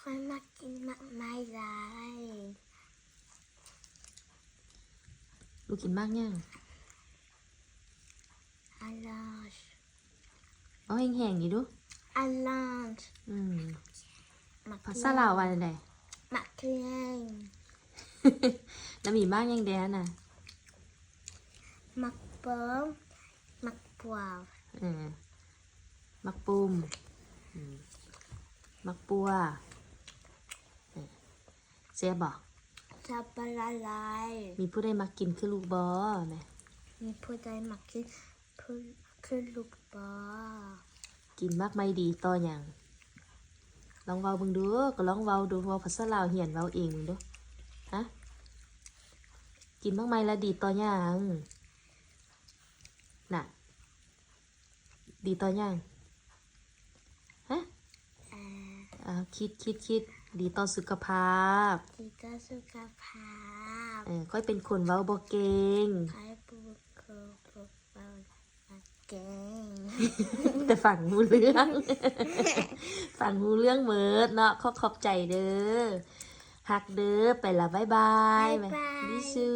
ຂ້ອຍມັກກິນໝາກໄມ້ຫຼາຍ. ລູກກິນໝາກຫຍັງ? ອາລອດ. ເວົ້າແຮງໆອີກດູ. ອາລອດ. ອືມ ໝາກ ພາສາລາວວ່າແນວໃດ? ໝາກເຂື່ອງ. ແລ້ວມີໝາກຫຍັງແດ່ຫັ້ນນະ? ໝາກປ້ອມ. ໝາກປວາ. ເອີ ໝາກປຸ້ມ. ອືມ ໝາກປົວ. ເອີ ແຊບບໍ່? ແຊບປາລາລາຍ. ມີຜູ້ໃດມັກກິນຄືລູກບໍ່ແມ່? ມີຜູ້ໃດມັກກິນຄືລູກບໍ່? ກິນໝາກໄມ້ດີຕໍ່ຫຍັງ? ລອງເວົ້າເບິ່ງດູ. ກໍລອງເວົ້າດູ. ເວົ້າພາສາລາວ ຮຽນເວົ້າເອງເບິ່ງດູ. ຮະ? ກິນໝາກໄມ້ລະດີຕໍ່ຫຍັງ? ນະ ດີຕໍ່ຫຍັງ? ຮະ? ອາ ເອົາ ຄິດໆໆ ດີຕໍ່ສຸຂະພາບ. ດີຕໍ່ສຸຂະພາບ. ເອີ ຂ້ອຍເປັນຄົນເວົ້າບໍ່ເກັ່ງ. ຂ້ອຍເປັນຄົນເວົ້າບໍ່ເກັ່ງ. ແຕ່ຟັງຮູ້ເລື່ອງ. ຟັງຮູ້ເລື່ອງເໝິດເນາະ. ຂໍຂອບໃຈເດີ. ຮັກເດີ. ໄປລະ ບາຍບາຍ. ບາຍບາຍ. ບິຊູ.